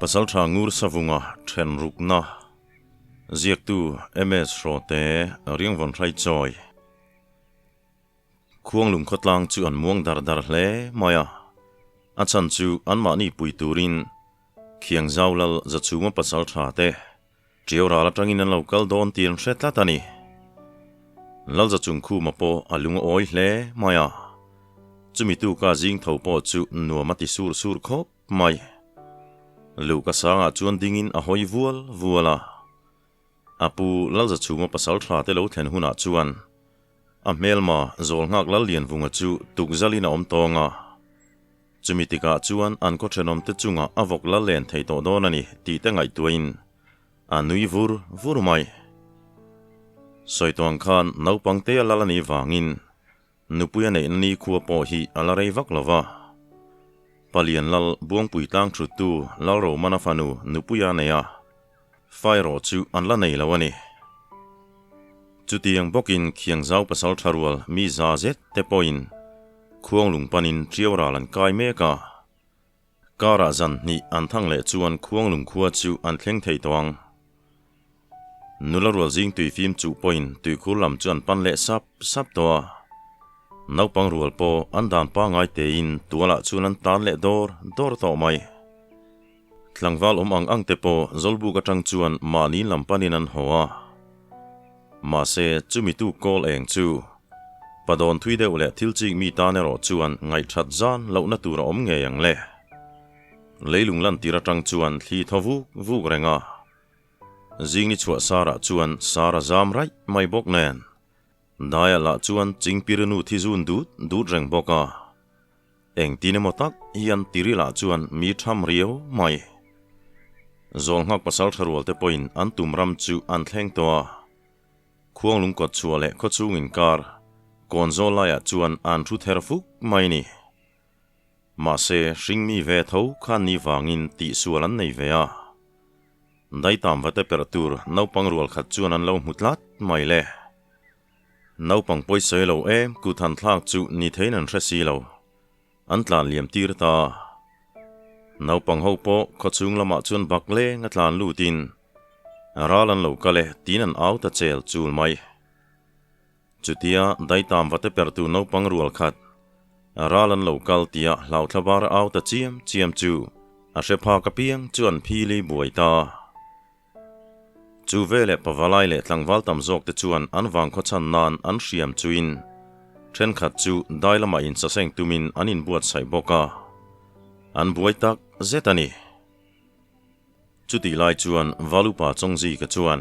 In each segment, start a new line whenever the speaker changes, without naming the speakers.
Pasaltha Ngur Savunga then rukna ziaktu MS Hrawte Riangvawn Hraichawi Khuanglung khawtlang chu an muang dar dar hle mai a, a chhan chu anmahni pui turin Khiangzau Lal Zachhunga pasaltha te Ṭiau ral aṭangin an lo kal dawn tih an hre tlat a ni. Lalza chung khuma pawh a lung a awi hle mai a, chumi tuka zing tho pawh chu nuam a ti sur sur khawp mai. Luhka sangah chuan dingin a hawi vual vual a, a pu Lalza chhunga pasal ṭha te lo thlen hunah chuan a hmelma Zawlnghak Lallianvunga chu tukzalin a awm tawng a. Chumi tikah chuan an khaw thenawmte chungah a vawk la len thei tawh dawn a ni tih te ngaihtuahin a nui vur vur mai. Sawituang khan naupang te a lal a nih vangin nupui a neihna nikhua pawh hi a la rei vak lo va. Palian lal Buangpui tlang thuttu Lalromana fanu nupui a nei a, fa erawh chu an la nei lo a ni. Chutiang bawkin Khiangzau pasal tha rual mi za zet te pawhin Khuanglung panin ṭiau ral an kai mek a, karah zan hnih an thang leh chuan Khuanglung khua chu an thleng thei tawh ang. Nula rual zing tui fim chuh pawhin tuikhur lam chu an pan leh sap sap tawh a, naupang rual pawh an dan pangngai tein tualah chuan an tan leh dawr dawr tawh mai. Tlangval awm ang ang te pawh Zawlbuk atang chuan mahni lam panin an haw a. Mahse, chumi tu kawl eng chu padawn thui deuh leh thil chik mi tan erawh chuan ngaihthat zan lohna tur a awm ngei ang le. Leilung lantir atang chuan thli thaw vuk vuk reng a. Zingni chhuah sarah chuan sar a zam raih mai bawk nen. Daiah lah chuan chingpirinu thi zun dut dut reng bawk a. Engtin emaw tak hian Tirila chuan mi tham riau mai. Zawlnghak pasal tha rual te pawhin an tum ram chu an thleng tawh a. Khuanglung kawt chhuah leh khawchhung inkar kawn zawl laiah chuan an thu ther fuk mai ni. Mahse, hringmi ve tho khan ni vangin tihsual an nei ve a. Daitam va te perh tur naupang rual khat chuan an lo hmu tlat mai le. Naupang pawisawi lo em kut han thlak chu ni theiin an hre si lo. An tlan liam tir ta. Naupang ho pawh khawchhung lamah chuan bak leng a tlan lutin ral an lo kal e tiin an au ta chel chul mai. Chutia daitam va te perhtu naupang rual khat ral an lo kal tia hlauthla bar a au ta chiam chiam chu a hre phak apiang chu an phili buai ta. Chu veleh pavalai leh tlangval tam zawk te chuan an vangkhaw chhan nan an hriam chuin thenkhat chu dai lamah insaseng tumin an inbuatsaih bawk a, an buai tak zet a ni. Chutih lai chuan Valupa Chawngzika chuan,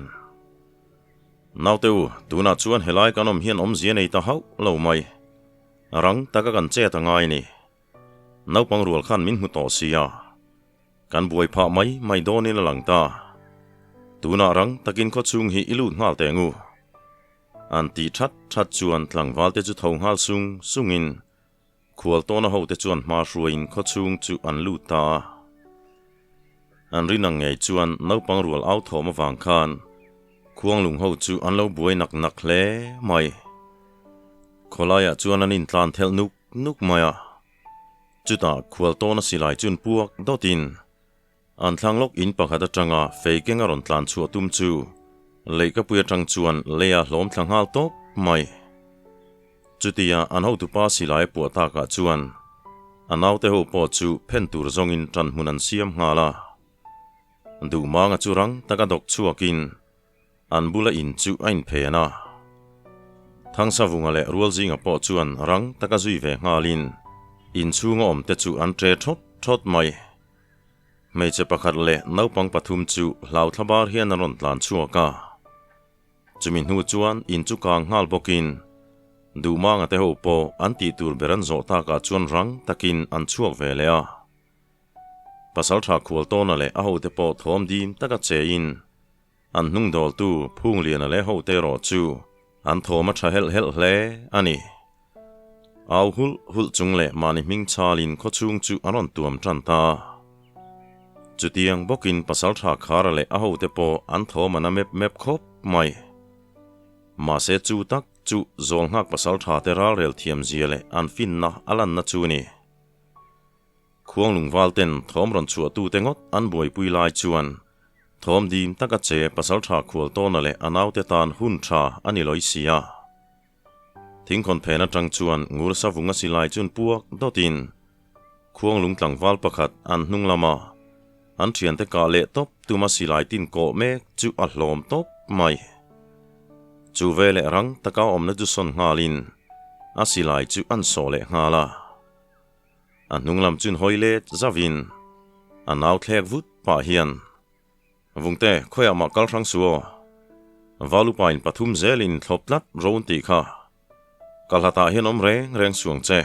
Naute u, tunah chuan helai kan awm hian awmzia nei ta hauh lo mai. Rang taka kan chet a ngai ni. Naupang rual khan min hmu tawh sia. Kan buai phah mai mai dawnin a lang ta. Tunah rang takin khawchhung hi i lut nghal teh ngu. An tih that that chuan tlangval te chu tho nghal sung sungin khual tawna ho te chuan hma hruaiin khawchhung chu an lut ta a. An rin ang ngei chuan naupang rual au thawm avang khan khuanglung ho chu an lo buai nak nak hle mai. Khawlaiah chuan an intlan thelh nuk nuk mai a. Chutah khual tawna silai chun puak dawtin an thlang lawk in pakhat atanga fei keng a rawn tlan chhuah tum chu leihkapui atang chuan lei a hlawm thla nghal tawp mai. Chutia an hotupa silai a puah takah chuan a naute ho pawh chu phen tur zawngin tan hmun an siam nghal a. Duhmanga chu rang taka dawk chhuakin An bula in chu a inphen a. Thangsavunga leh Rualzinga pawh chuan rang taka zui ve nghalin inchhunga awmte chu an ṭe ṭhawt ṭhawt mai. Hmeichhe pakhat leh naupang pathum chu hlauthla bar hian an rawn tlan chhuak a. Chumi hnu chuan in chu kang nghal bawkin Duhmanga te ho pawh an tih tur ber an zawh takah chuan rang takin an chhuak ve leh a. Pasalṭha Khualtawna leh a hote pawh thawm dim taka chein An hnungdawltu Phungliana leh hote erawh chu an thawm a tha helh helh hle a ni. Au hulh hulh chung leh mahni hming chalin khawchhung chu an rawn tuam tan ta. Chutiang bawkin Pasaltha Khara leh a hote pawh an thawm a na mep mep khawp mai. Mahse chu tak chu Zawlnghak Pasaltha te ralrel thiamzia leh an finna a lanna chu a ni. Khuanglungval ten thawm rawn chhuah tute ngawt an buaipui lai chuan thawm dim taka che pasaltha khual tawna leh a naute tan hun tha a ni lawi si a. Thingkhawn phen atang chuan ngur savunga silai chun puak dawtin Khuanglung tlangval pakhat an hnung lama an thiante kah leh tawp tuma silai tin kawh mek chu a hlawm tawp mai. Chu veleh rang taka awmna chu sawn nghalin a silai chu an sawh leh nghal a. A hnung lam chun hawi let zauhin a nau thlek vut pah hian, Vungte, khawiah mah kal hrang suh aw. Valupain pathum zelin thlawp tlat rawn tih kha. Ka hlatah hian awm reng reng suang che,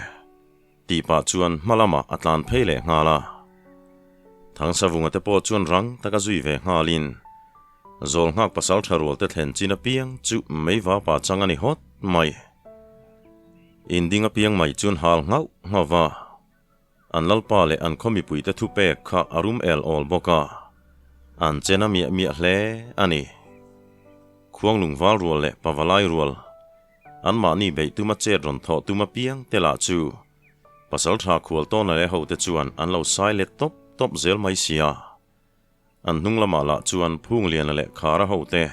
tih pah chuan hma lamah a tlan phei leh nghal a. Thangsavunga te pawh chuan rang taka zui ve nghalin zawl nghak pasal tha rual te thlen chin apiang chu meiva pa chang a ni hawt mai. Inding apiang mai chuan hal nghauh nghauh va, an lalpa leh an khaw mipuite thupek kha a rum el awl bawk a, an chen a miah miah hle a ni. Khuanglung val rual leh pavalai rual, anmahni beih tuma chet rawn thawh tum apiang te lah chu pasaltha khual tawna leh hote chuan an lo sai let tawp tawp zel mai sia. An hnung lamah lah chuan Phungliana leh Khara hote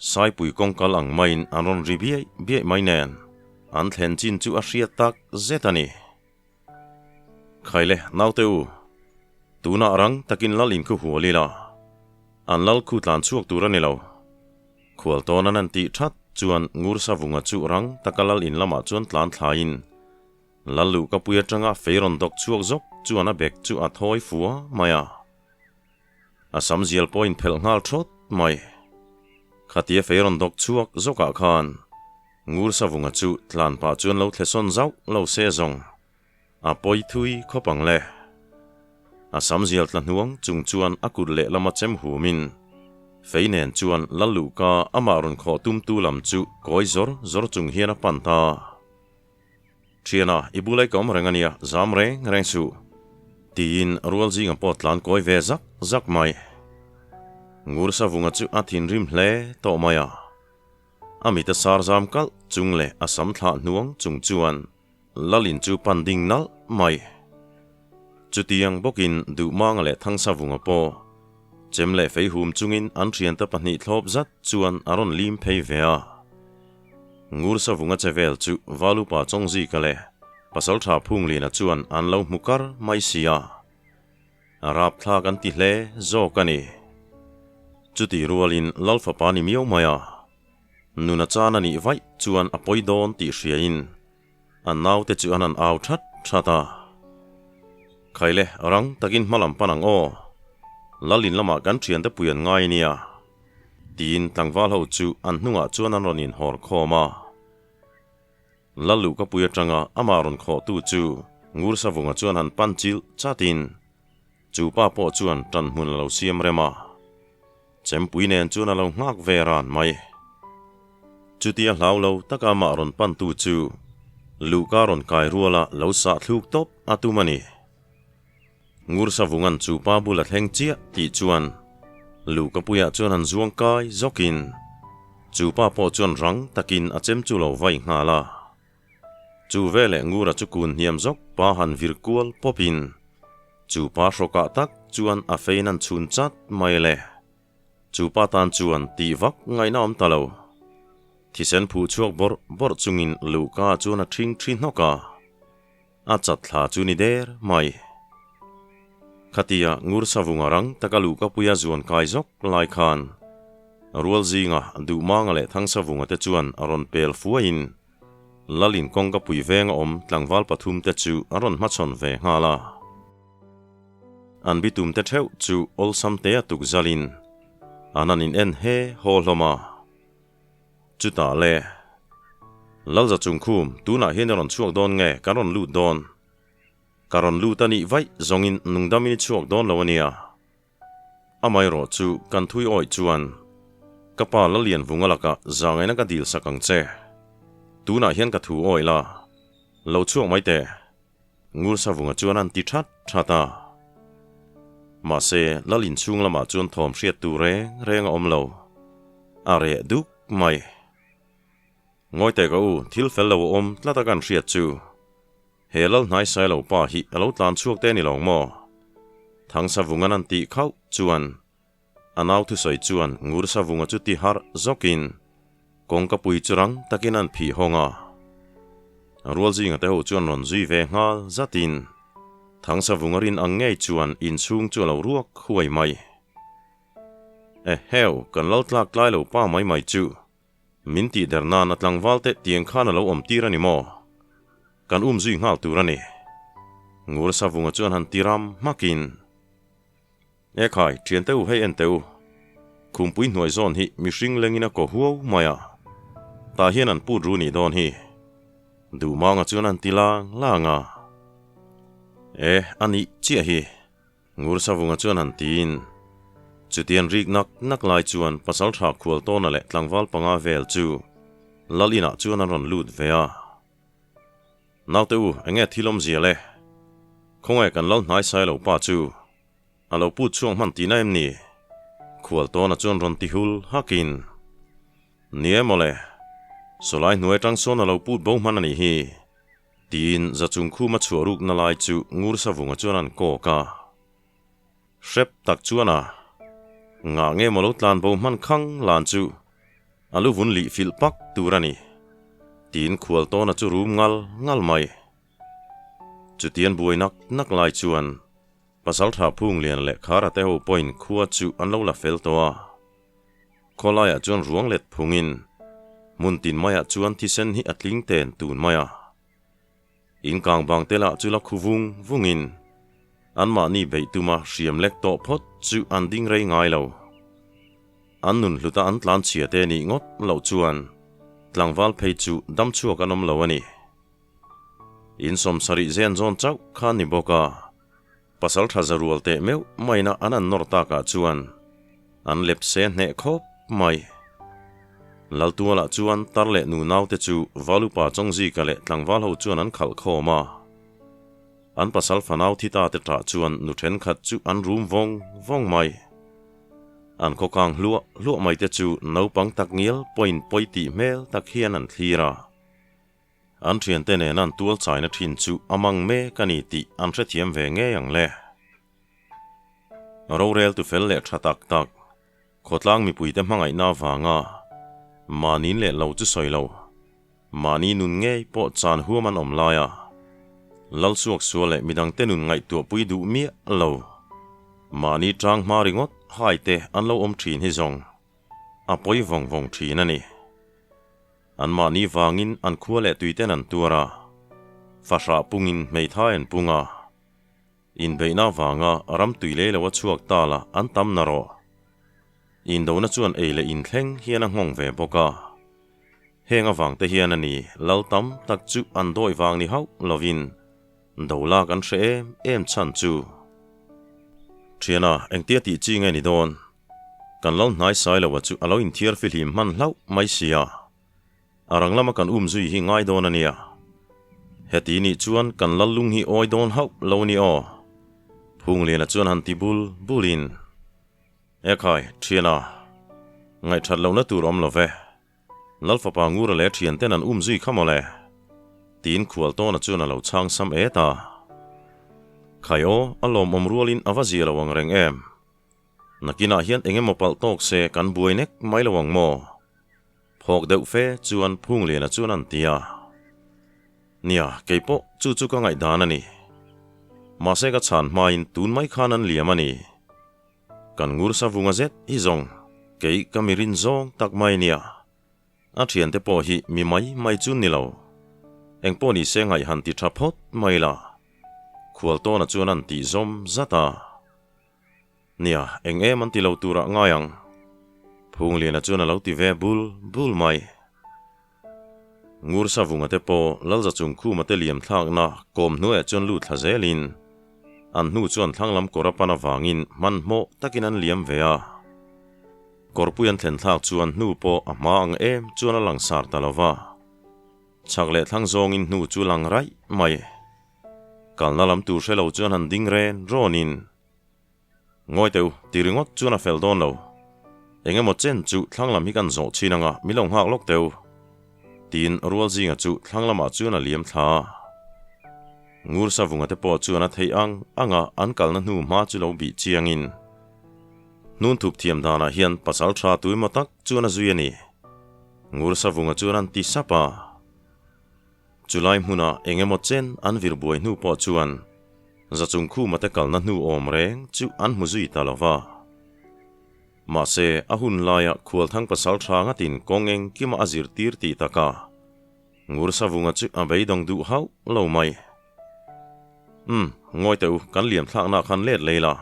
Saipui kawngkal ang maiin an rawn ri biaih biaih mai nen an thlen chin chu a hriat tak zet a ni. Khaile, naute u, tunah rang takin lal in khu hual ila, an lal khu tlan chhuak tur a ni lo. Khual tawn an an tih that chuan Ngur Savunga chu rang taka lal in lamah chuan tlan thlaiin Lal luhkapui atanga fei rawn dawk chhuak zawk chuan a bek chu a thawi fua mai a. A sam zial pawh in phelh nghal thawt mai. Khatia fei rawn dawk chhuak zawkah khan Ngur Savunga chu tlan pah chuan lo thlesawn zauh lo se zawng a pawi thui khawp ang le. A sam zial tla hnuang chung chuan a kut lehlam a chem humin fei nen chuan Lal luhka amah rawn khawh tumtu lam chu kawi zawr zawr chung hian a pan ta. Thiana, i bulai ka awm reng a nia, zam reng reng suh, tiin rual zinga pawh tlan kawi ve zak zak mai. Ngur Savunga chu a thinrim hle tawh mai a. A mit a sar zam kalh chung leh a sam thlah hnuang chung chuan Lalin chu pan ding nalh mai. Chutiang bawkin Duhmanga leh Thangsavunga pawh chem leh fei hum chungin an thiante pahnih thlawp zat chuan a rawn lim phei ve a. Ngur Savunga che vel chu Valupa Chawngzika leh Pasaltha Phunglina chuan an lo hmu kar mai si a. A rapthlak an ti hle zawk a ni. Chuti rualin Lalfapa ni miau mai a, nuna chan a nih vaih chuan a pawi dawn tih hriain A naute chu an han au that that a. Khaile, rang takin hma lam pan ang aw. Lalin lamah kan thiante pui an ngai nia. Tiin tlangval ho chu an hnungah chuan an rawn inhawr khawm a. Lal luhkapui atanga amah rawn khawhtu chu Ngursavunga chuan han pan chilh chatin chu pa pawh chuan tanhmun a lo siam rem a. Chempui nen chuan a lo nghak ve ran mai. Chutia hlau lo taka amah rawn pantu chu luhka rawn kai ruala lo sah thluk tawp a tum a ni. Ngur Savunga'n chu pa bul a thleng chiah tih chuan luhkapuiah chuan han zuang kai zawkin chu pa pawh chuan rang takin a chem chu lo vai nghal a. Chu veleh Ngura chu kun hniam zawk pa han vir kual pawpin chu pa hrawkah tak chuan a fein an chhun chat mai le. Chu pa tan chuan tih vak ngaihna awm ta lo. Thisen phuh chhuak bawrh bawrh chungin luhka chuan a ṭhing ṭhi hnawk a, a chat thla chu ni der mai. Khatia Ngur Savunga rang taka luhkapuia zuan kai zawk lai khan Rual zinga Duhmanga leh Thangsavunga te chuan a rawn pel fuaiin Lalin kawngka pui venga awm tlangval pathum te chu a rawn hmachhawn ve nghal a. An bitum te theuh chu awlsam te a tuk zalin an han in en he haw hlawm a. Chutah le, Lalza Chungkhum, tunah hian i rawn chhuak dawn nge kan rawn lut dawn? Ka rawn lut a nih vaih zawngin nungdamin i chhuak dawn lo a nia. Amaherawh chu kan thui awih chuan ka pa Lalian Vunga lakah zangaina ka dil sak ang che. Tunah hian ka thu awih la, lo chhuak mai teh. Ngur Savunga chuan an ti that that a. Mahse, Lal inchhung lamah chuan thawm hriat tur reng reng a awm lo. A reh duk mai. Ngawi teh ka u, thil fel lo a awm tlat a kan hriat chu. He lal hnaisai lo pa hi a lo tlan chhuak te ni lo maw? Thangsavungan an tih khauh chuan a nau thusawi chuan Ngursavunga chu ti harh zawkin kawngka pui chu rang takin an phih hawng a. Rualzinga te ho chuan rawn zui ve nghal zatin Thangsavunga rin ang ngei chuan inchhung chu a lo ruak huai mai. Eheu, kan lal tlak tlai lo pa mai mai chu. Min tih der nan a tlangval te tiang khan a lo awm tir a ni maw? Kan um zui nghal tur a ni. Ngur Savunga chuan han ti ram hmakin, E khai, thiante u hei en teh u. Khumpui hnuai zawn hi mihring lengin a ko huau mai a. Tah hian an put ru nih dawn hi. Duhmanga chuan an ti lang lang a. E, a nih chiah hi. Ngur Savunga chuan han tiin, Chutian rik nak nak lai chuan Pasaltha Khualtawna leh tlangval panga vel chu Lal inah chuan an rawn lut ve a. Naute u, enge thil awmzia le? Khawngaih kan lal hnai sai lo pa chu a lo put chhuak hman tihna em ni? Khualtawna chuan rawn ti hul hakin, Ni e mawle, sawlai hnuai atang sawn a lo put bo hman a nih hi. Tiin Zachung khuma chhuah rukna lai chu Ngur Savunga chuan an kawk a. Hrep tak chuan a ngah nge maw lo tlan bo hman khang lan chu a lu vun lih filh pak tur a ni. Tiin khual tawna chu rum ngal ngal mai. Chutian buai nak nak lai chuan Pasaltha Phunglian leh Khara te ho pawhin khua chu an lo la fel tawh a. Khawlaiah chuan ruang let phungin hmun tin maiah chuan thisen hi a tling ten tun mai a. In kang bang te lah chu la khu vung vungin anmahni beih tuma hriam lek tawh phawt chu an ding rei ngai lo. An nun hluta an tlan chhia te nih ngawt loh chuan tlangval phei chu dam chhuak an awm lo a ni. In sawmsarih zen zawn chauh kha a ni bawk a. Pasal tha za rual teh meuh maina an an nawr takah chuan an lep se hneh khawp mai. Laltualah chuan tar leh nu naute chu Valupa Chawngzika leh tlangval ho chuan an khalh khawm a. An pasal fanau thi ta te tah chuan nu thenkhat chu an rum vawng vawng mai. An khawkang hluah hluah mai te chu naupang tak ngial pawhin pawi tih hmel tak hian an thlir a. An thiante nen an tual chaina thin chu a mang mek a ni tih an hrethiam ve ngei ang le. Rorel tu fel leh tha tak tak, khawtlang mipuite hmangaihna avanga mahniin leh lo chu sawi lo, mahni nun ngei pawh chan huam an awm lai a, Lalsuak sual leh midangte nun ngaihtuahpui duh miah lo, mahni tang hma ringawt haite an lo awm thin hi zawng a pawi vawng vawng thin a ni. Anmahni vangin an khua leh tuiten an tuar a, fahrah pungin hmeithai an pung a. Inbeihna vanga ram tui lei lo a chhuak ta la an tam na rawh. Indona chuan ei leh inthleng hian a nghawng ve bawk a. Heng avangte hian a ni lal tam tak chu an dawi vang ni hauh lovin do lak an hre em em chhan chu. Thiana, engtia tih chi nge ni dawn? Kan lo hnai sai lo a chu a lo inthiar fihlim hman hlauh mai sia. A rang lama kan um zui hi ngai dawn a nia. Heti nih chuan kan lal lung hi awi dawn hauh lo ni aw. Phungliana chuan han ti bul bulin, E khai, thiana, ngaihthat lohna tur awm lo ve. Lal fapa Ngura leh thianten an um zui kha mawle. Tiin Khualtawna chuan a lo chhang sam et a. Khai aw, a lawmawm rualin a va zia lo ang reng em. Nakinah hian eng emaw palh tawk se kan buai nek mai lo ang maw? Phawk deuh fe chuan Phungliana chuan an ti a. Nia, kei pawh chu chu ka ngaihdan a ni. Mahse ka chhan hmain tun mai khan an liam a ni. Kan ngur savunga zet hi zawng kei ka mi rin zawng tak mai nia. A thiante pawh hi mi mai mai chu ni lo. Eng pawh ni se ngaih han ti tha phawt mai la. Khualtawna chuan an tih zawm zat a. Nia, eng em an ti lo turah ngai ang. Phungliana chuan a lo ti ve bul bul mai. Ngur Savunga te pawh Lalza chung khuma te liam thlakna kawm hnuaiah chuan lut thla zelin an hnu chuan thlanglam kawr a pan avangin hmanhmawh takin an liam ve a. Kawrpui an thlen thlak chuan hnu pawh a hma ang em chuan a langsar ta lo va. Chhak leh thlang zawngin hnu chu lang raih mai. Kalna lam tur hre lo chuan han ding ren rawnin Ngawi teh u, ti ringawt chuan a fel dawn lo. Eng emaw chen chu thlang lam hi kan zawh chin anga min lo nghak lawk teh u. Tiin Rualzinga chu thlang lamah chuan a liam thla a. Ngursavunga te pawh chuan a theih ang anga an kalna hnu hma chu lo bih chiangin hnun thup thiam danah hian pasal tha tuimaw tak chuan a zui a ni. Ngursavunga chuan an ti sap a. Chulai hmuna eng emaw chen an vir buai hnu pawh chuan Zachungkhuma te kalna hnu awm reng chu an hmu zui ta lo va. Mahse, a hun laia Khualthang pasal tha ngatin kawng engkima a zirtir tih taka Ngursavunga chu a beidawng duh hauh lo mai. Umm, ngawi teh u, kan liam thlakna khan let lei la.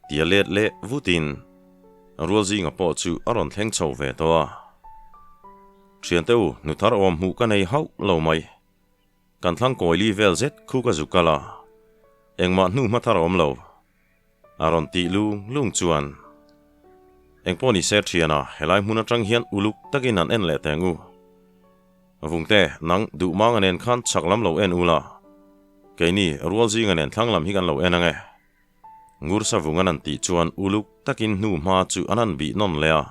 Tia let leh vutin Rualzinga pawh chu a rawn thleng chho ve tawh a. Thiante u, nu thar awm hmuh ka nei hauh lo mai. Kan thlang kawi li vel zet khu ka zu kal a, engmah hnu hma thar a awm lo. A rawn tih lung lung chuan, Engpawh ni se thiana, helai hmun atang hian uluk takin an en leh teng u. Vungte, nang duh manga nen khan chhak lam lo en ula, keini Rualzinga nen thlang lam hi kan lo en ange. Ngur savung an an tih chuan uluk takin hnu hma chu an han bih nawn leh a.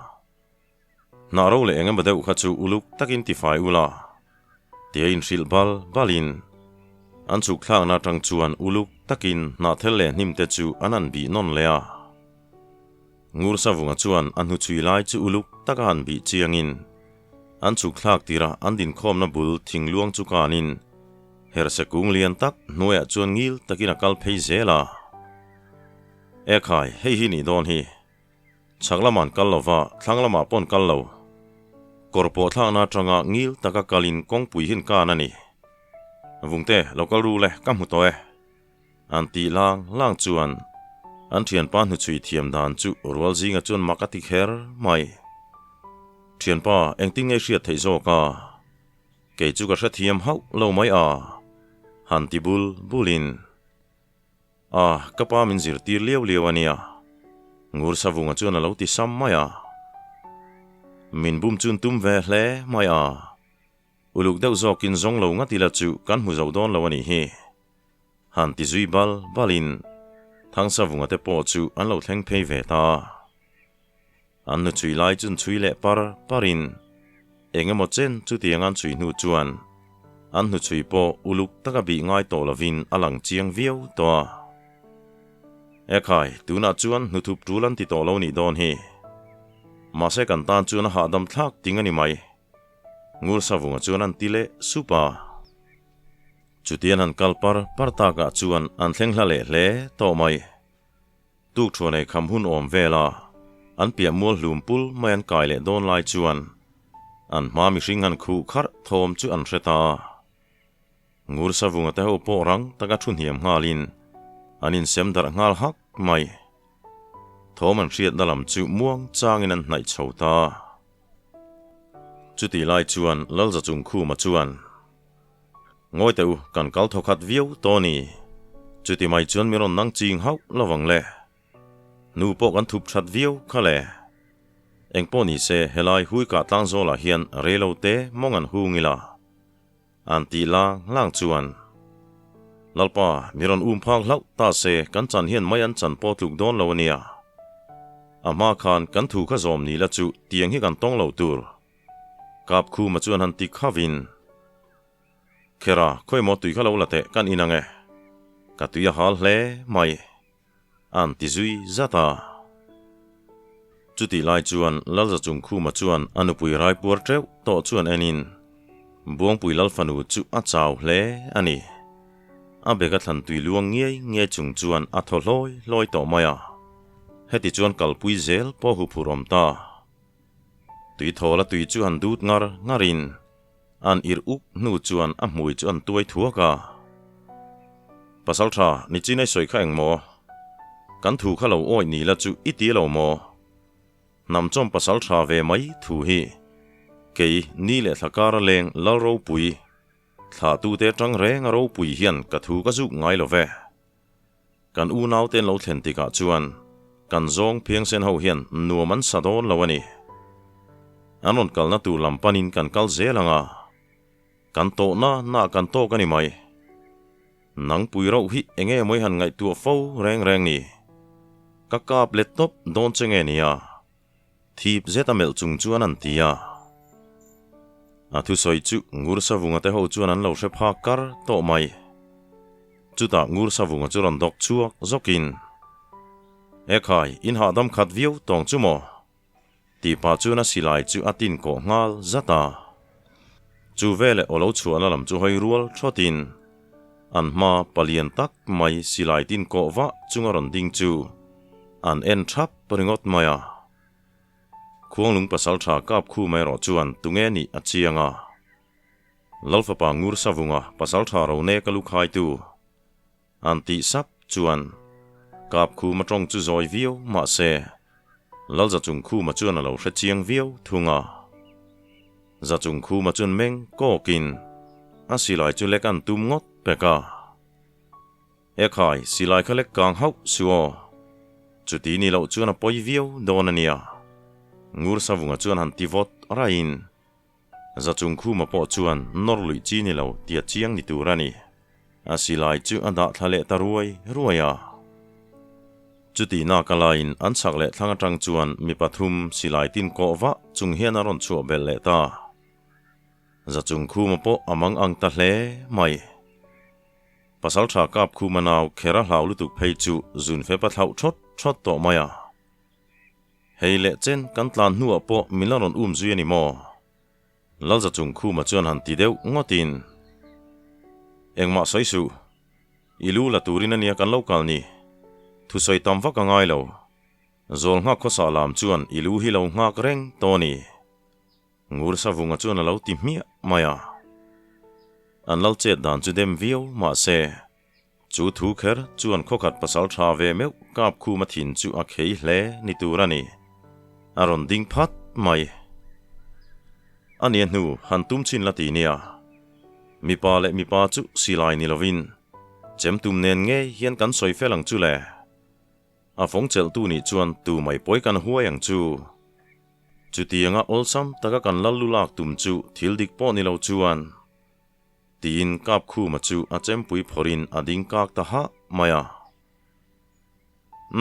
Hnah ro leh eng emaw deuh kha chu uluk takin tifai ula, tia inhrilh bal balin an chhuk thlakna atang chuan uluk takin hnah thel leh hnim te chu an han bih nawn leh a. Ngur savunga chuan a hnuchhui lai chu uluk taka han bih chiangin an chhuk thlak tirah an dinkhawmna bul thingluang chu kanin herse kung lian tak hnuaiah chuan ngil takin a kal phei zel a. Ekhai, hei hi nih dawn hi. Chhak lamah an kal lo va, thlang lamah pawh an kal lo. Kawr pawh thlakna atanga ngil taka kalin kawngpui hi an kan a ni. Vungte, lo kal ru le, ka hmu tawh e. An tih lang lang chuan an thianpa hnuchhui thiam dan chu Rualzinga chuan mak a ti kher mai. Thianpa, engtin nge i hriat theih zawk a? Kei chu ka hrethiam hauh lo mai a, han ti bul bulin. A, ka pa min zirtir liau liau a nia. Ngur Savunga chuan a lo ti sam mai a. Min bum chun tum ve hle mai a. Uluk deuh zawkin zawng lo ngat ila chu kan hmu zo dawn lo a nih hi. Han ti zui bal balin Thang Savunga te pawh chu an lo thleng phei ve ta. An nu chhui lai chun chhui leh par parin eng emaw chen chutiang an chhui hnu chuan an hnuchhui pawh uluk taka bih ngai tawh lovin a lang chiang viau tawh a. Ekhai, tunah chuan hnuthup tul an ti tawh lo nih dawn hi. Mahse kan tan chuan a hahdam thlak ting a ni mai. Ngur Savunga chuan an ti leh sup a. Chutian han kal par par takah chuan an thleng hla leh hle tawh mai. Tuk thuan ei kham hun awm vel a, an piah mual hlum pul mai an kai leh dawn lai chuan an hma mihring han khuh kharh thawm chu an hre ta. Ngur Savunga te ho pawh rang taka thu hniam nghalin an insem darh nghal hak mai. Thawm an hriatna lam chu muang changin an hnaih chho ta. Chutih lai chuan Lalza Chungkhuma chuan, Ngawi teh u, kan kal thaw khat viau tawh a ni. Chuti mai chuan mi rawn nang ching hauh lo vang le. Nu pawh kan thup that viau kha le. Engpawh ni se, helai hui kah tlang zawlah hian rei lo te mawng an hung ila. An tih lang lang chuan, Lalpa, mi rawn um phak hlauh ta se kan chan hian mai an chan pawh tluk dawn lo a nia. A hma khan kan thu kha zawm ni la chu tiang hi kan tawng lo tur. Kapkhuma chuan han ti khavin, Khera, khawi maw tui kha lo la teh, kan in ang e. Ka tui a hal hle mai, an ti zui zat a. Chutih lai chuan Lalza Chungkhuma chuan a nupui raipuar teuh tawh chuan enin, Buangpui Lalfanu chu a chau hle a ni. A bag a thlan tui luang ngiai ngiai chung chuan a thaw hlawi hlawi tawh mai a. Heti chuan kalpui zel pawh huphurh awm ta. Tui thawl a tui chu han dut ngar ngarin an irh uk hnu chuan a hmui chu an tuai thuak a. Pasaltha, nichin ei sawi kha eng maw? Kan thu kha lo awih ni la chu i ti lo maw? Hnam chawm pasaltha ve mai thu hi kei ni leh thla kara leng lal ropui thla tute atang reng a ropui hian ka thu ka zuk ngai lo ve. Kan unaute an lo thlen tikah chuan kan zawng phiangsen ho hian nuam an sa dawn lo a ni. An rawn kalna tur lam panin kan kal zel ang a, kan tawhna na kan tawk a ni mai. Nang pui rauh hi enge maw i han ngaihtuah fo reng reng ni? Ka kap let tawp dawn che nge nia? Thip zet a melh chung chuan an ti a. A thusawi chu Ngursavunga te ho chuan an lo hre phak kar tawh mai. Chutah Ngur Savunga chu rawn dawk chhuak zawkin, Ekhai, in hahdam khat viau tawng chu maw? Tih pah chuan a silai chu a tin kawh nghal zat a. Chu veleh aw lo chhuahna lam chu hawi rual thawtin an hma palian tak mai silai tin kawh vah chunga rawn ding chu an en thap ringawt mai a. Khuanglung pasaltha kap khum erawh chuan tunge nih a chiang a. Lalfapa Ngur Savunga pasaltha Rone ka lu khaitu an tih sap chuan kap khuma tawng chu zawi viau mahse Lalza chung khuma chuan a lo hre chiang viau thung a. Za chung khuma chuan meng kawkin a silai chu lek an tum ngawt pek a. Ekhai, silai kha lek kang hauh su aw. Chuti ni loh chuan a pawi viau dawn a nia. Ngur Savunga chuan han ti vawt raiin Zachung Khuma pawh chuan nawr luih chi ni lo tia chiang ni tur a ni. A silai chu a dah thla leh ta ruai ruai a. Chuti nak a laiin an chhak leh thlang atang chuan mi pathum silai tin kawh vah chung hian a rawn chhuah belh leh ta. Zachung Khuma pawh a mang ang ta hle mai. Pasaltha Kap Khuma nau kher a hlau lutuk phei chu zun fepa thlauh thawt thawt tawh mai a. Hei leh chen kan tlan hnuah pawh min la rawn um zui a ni maw? Lalza chung khuma chuan han ti deuh ngawtin, Engmah sawi suh, i lu la turin a nia kan lo kal ni. Thusawi tam vak a ngai lo. Zawl nghak khawsah lam chuan i lu hi lo nghak reng tawh a ni. Ngur Savunga chuan a lo ti hmiah mai a. An lal chet dan chu dem viau mahse, Chu thu kher chuan khawkhat pasal tha ve meuh kap khuma thin chu a khei hle ni tur a ni. A rawn ding phat mai. A nia hnu han tum chin la ti nia. Mipa leh mipa chu silai ni lovin chem tum nen ngei hian kan sawi fel ang chu le. A fawng chelhtu nih chuan tu mai pawi kan huai ang chu. Chutianga awlsam taka kan lal lu lak tum chu thil dik pawh ni lo chuan. Tiin Kapkhuma chu a chempui phawrhin a ding kak ta hah mai a.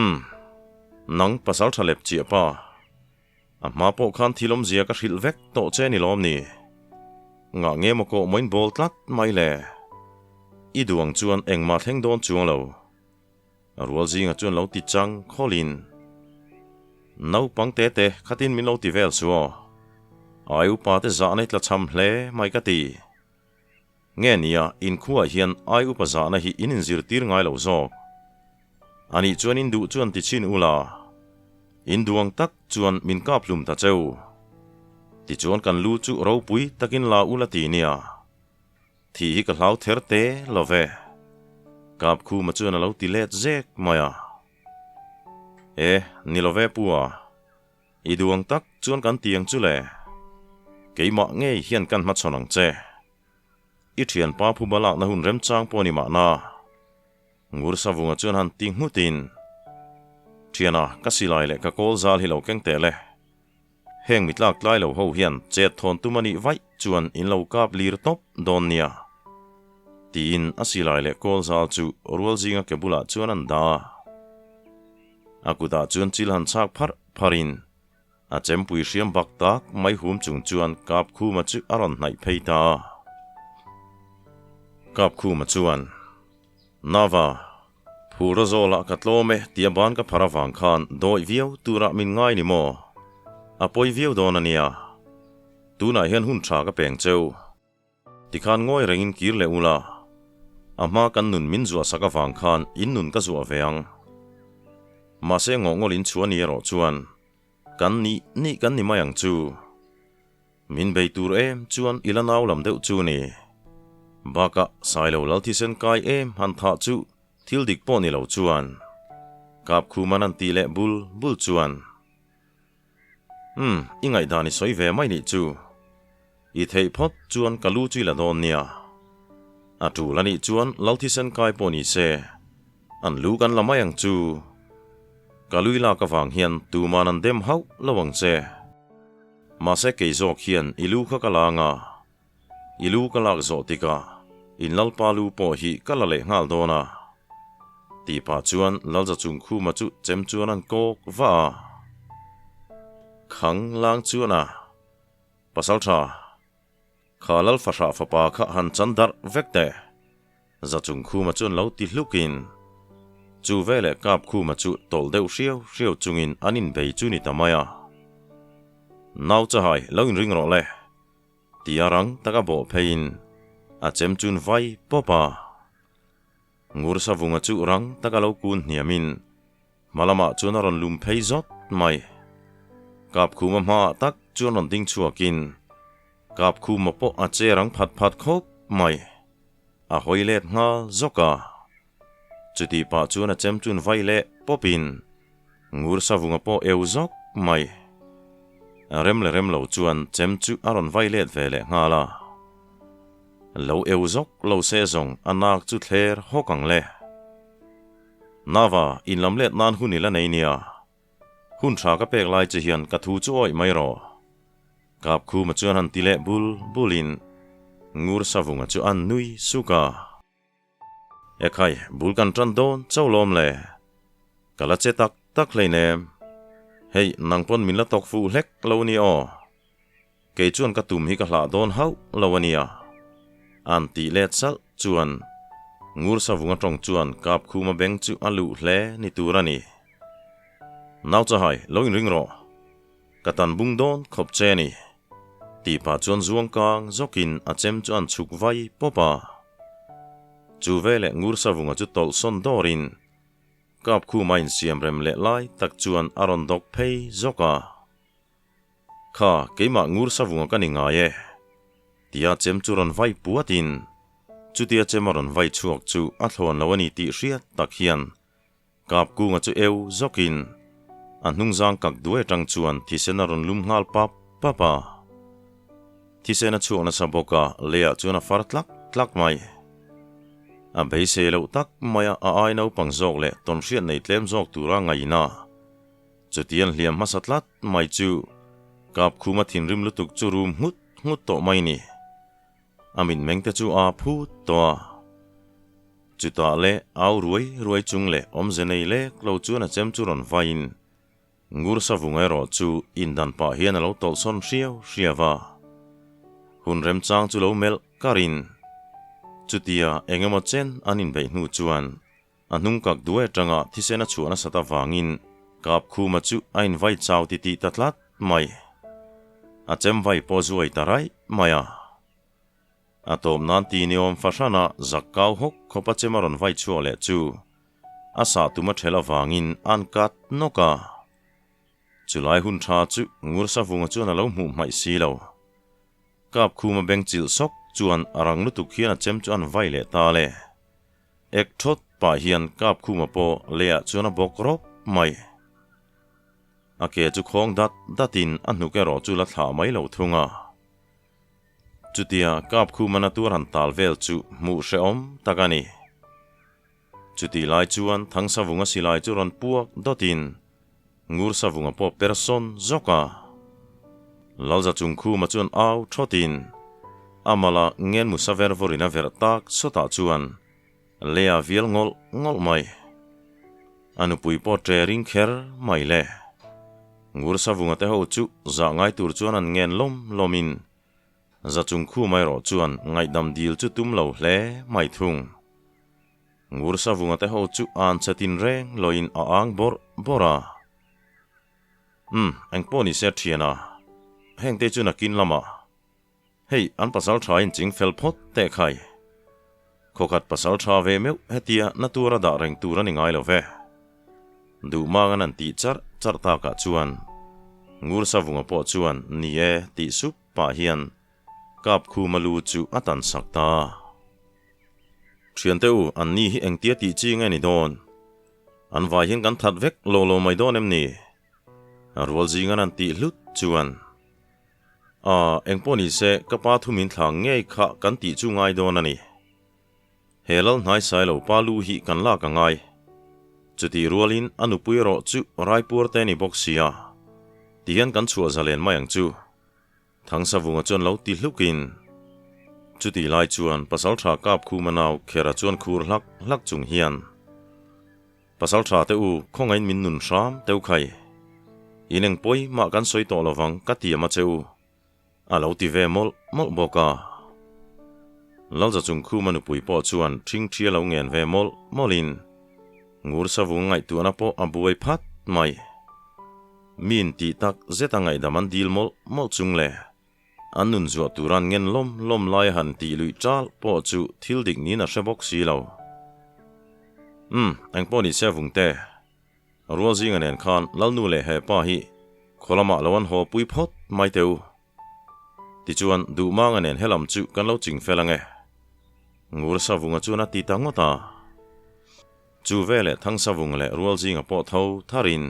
Umm, nang pasal tha lep chiah pa. A hma pawh khan thil awmzia ka hrilh vek tawh che ni lawm ni? Ngah nge maw kawh maw in bawl tlat mai le? I duh ang chuan engmah thleng dawn chuang lo. Rual zinga chuan lo ti chang khawlin, Naupang te te khatin min lo ti vel su aw. Ai upa te zahna i tla cham hle mai ka ti. Nge nia, inkhuaah hian ai upa zahna hi in inzirtir ngai lo zawk. Anih chuan in duh chuan ti chhin ula, in duang tak chuan min kap hlum ta cheu. Tichuan kan lu chu ropui takin la ula ti nia. Thih hi ka hlau ther te lo ve. Kapkhuma chuan a lo ti let zek mai a. E, ni lo ve pu a. I duang tak chuan kan ti ang chu le. Keimah ngei hian kan hmachhawn ang che. I thianpa phuba lakna hun remchang pawh a ni mahna. Ngur Savunga chuan han ti nghutin, Thiana, ka silai leh ka kawl zal hi lo keng teh le. Heng mi tlak tlai lo ho hian chet thawn tum a nih vaih chuan in lo kap lir tawp dawn nia. Tiin a silai leh kawl zal chu rual zinga ke bulah chuan an dah a. A kutah chuan chil han chhak pharh pharhin a chempui hriam bak tak mai hum chung chuan Kapkhuma chu a rawn hnaih phei ta a. Kapkhuma chuan, Nava, Phur a zawlah ka tlawm e tia ban ka phar avang khan dawih viau turah min ngai ni maw? A pawi viau dawn a nia. Tunah hian hun tha ka peng cheu. Tikhan ngawi rengin kir leh ula, a hma kan nun min zuah sak avang khan in nun ka zuah ve ang. Mahse ngawhngawl in chhuah ni erawh chuan kan nih nih kan ni mai ang chu. Min bei tur em chuan i la nau lam deuh chu ni. Bakah Sailo lal thisen kai em han thah chu thil dik pawh ni lo chuan. Kapkhuman an tih leh bul bul chuan. Umm, i ngaihdan i sawi ve mai nih chu. I theih phawt chuan ka lu chu i la dawn nia. A tul a nih chuan lal thisen kai pawh ni se, an lu kan la mai ang chu. Ka lui lak avang hian tuman an dem hauh lo ang che. Mahse kei zawk hian i lu kha ka la anga, i lu ka lak zawh tikah in lalpa lu pawh hi ka la leh nghal dawn a, tih pah chuan Lalza Chungkhuma chu chem chuan an kawk va a. Khang lang chuan a, Pasaltha, kha Lalfahrah fapa kha han chan darh vek teh. Zachungkhuma chuan lo ti hlukin, chu veleh Kapkhuma chu tawlh deuh hriau hriau chungin an inbei chu ni ta mai a. Nau chahai lo inring rawh le, tia rang taka bawh pheiin a chem chun vai pawp a. Ngursavunga chu rang taka lo kun hniamin Hma lamah chuan a rawn lum phei zawt mai. Kapkhuma hmaah tak chuan rawn ding chhuakin Kapkhuma pawh a che rang phat phat khawp mai. A hawi let nghal zawk a. Chutih pah chuan a chem chun vai leh pawpin Ngur Savunga pawh eu zawk mai. Rem leh rem lo chuan chem chu a rawn vai let ve leh nghal a. Lo eu zawk lo se zawng a nak chu thler hawk ang le. Nava, in lam let nan hun i la nei nia. Hun tha ka pek lai che hian ka thu chu awih mai rawh. Kapkhuma chuan han ti leh bul bulin Ngur Savunga chu an nui suk a. Ekhai, bul kan tan dawn chauh lawm le. Ka la che tak tak hleinem. Hei, nang pawn min la tawk fuh hlek lo ni aw. Kei chuan ka tum hi ka hlah dawn hauh lo a nia. An tih let salh chuan Ngur Savunga tawng chuan Kapkhuma beng chu a luh hle ni tur a ni. Nau chahai, lo inring rawh. Ka tan bung dawn khawp che a ni. Tih pah chuan zuang kang zawkin a chem chu an chhuk vai pawp a. Chu veleh Ngur Savunga chu tawlh sawn dawrin Kapkhuma insiam rem leh lai tak chuan a rawn dawk phei zawk a. Kha, keimah ngur savunga ka ni ngai e, tia chem chu rawn vai puatin chutia chem a rawn vai chhuak chu a thlawn lo a ni tih hriat tak hian Kapkunga chu eu zawkin a hnungzang kak duai atang chuan thisen a rawn lum nghal pap pap a. Thisen a chhuak nasa bawk a, leiah chuan a far tlak tlak mai. A beisei loh tak maia a ai naupang zawk leh tawnhriat nei tlem zawk tura ngaihna Chutiang hliam hmasa tlat mai chu Kapkhuma thinrim lutuk chu rum nghut nghut tawh mai ni. A mitmeng te chu aa phut tawh a. Chutah leh au ruai ruai chung leh awmze nei lek lo chuan a chem chu rawn vaiin Ngur Savunga erawh chu indan pah hian a lo tawlhsawn hriau hriau a. Hun remchang chu lo melh karin chutia eng emaw chen an inbeih hnu chuan A hnung kak duai atanga thisen a chhuah nasat avangin Kapkhuma chu a invai chau titih ta tlat mai. A chem vai pawh zuai ta raih mai a. A tawp nan ti ni awm fahrana zak kau hawk khawp a chem a rawn vai chhuak leh chu a sah tum a ṭhel avangin an kat nawk a. Chulai hun ṭha chu Ngursavunga chuan a lo hmuh hmaih si lo. Kapkhuma beng chilh sawk chuan a rang lutuk hian a chem chu an vai leh ta le. Ek thawt pah hian Kapkhuma pawh leiah chuan a bawk rawp mai. A ke chu khawng dat datin a hnuk erawh chu la thlah mai lo thung a. Chutia Kapkhuma na tur han tal vel chu hmuh hrehawm tak a ni. Chutih lai chuan Thangsavunga silai chu rawn puak dawtin Ngursavunga pawh per sawn zawk a. Lalzachungkhuma chuan au thawtin a mala ngenmu sa ver vawrin a verh tak sawtah chuan lei a vial ngawlh ngawlh mai. A nupui pawh ṭe ring kher mai le. Ngursavunga te ho chu zah ngai tur chuan an ngen lawm lawmin Zachungkhuma erawh chuan ngaihdam dil chu tum lo hle mai thung. Ngursavunga te ho chu an che tin reng loin a ang bawrh bawrh a. Umm, engpawh ni se thian a, hengte chu nakin lamah. Hei, an pasal tha in ching fel phawt teh khai. Khawkhat pasal tha ve meuh hetia na tura dah reng tur a ni ngai lo ve. Duhmangan an tih charh charh takah chuan Ngursavunga pawh chuan ni e tih sup pah hian Kapkhuma lu chu a tan sak ta. Thiante u, an ni hi engtia tih chi nge ni dawn? An vai hian kan that vek lo lo mai dawn em ni? Rual zingan an tih hlut chuan, A, engpawh ni se, ka pa thu min thlang ngei kha kan tih chu ngai dawn a ni. He lal hnaisai lo pa lu hi kan lak a ngai. Chutih rualin a nupui erawh chu Raipuar te ni bawk sia, tihian kan chhuah zalen mai ang chu. Thangsavunga chuan lo ti hlukin, Chutih lai chuan Pasaltha Kapkhuma nau Khera chuan khur hlak hlak chung hian, Pasaltha te u, khawngain min nun hram teu khai. In eng pawi mah kan sawi tawh lovang ka tiam a che u, a lo ti ve mawlh mawlh bawk a. Lalzachungkhuma nupui pawh chuan ṭhingṭhi a lo ngen ve mawlh mawlhin Ngur Savunga ngaihtuahna pawh a buai phat mai. Miin tih tak zeta ngaihdam an dil mawlh mawlh chung le an nun zuah tur an ngen lawm lawm lai a han tih luih ṭal pawh chu thil dik niin a hre bawk si lo. Umm, engpawh ni se Vungte, Rualzinga nen khan Lalnu leh hepa hi khaw lamah lo an haw pui phawt mai teh u. Tichuan, Duhmanga nen helam chu kan lo ching fel ange. Ngur Savunga chuan a ti ta ngawt a. Chu veleh Thangsavunga leh Rualzinga pawh tho tharin,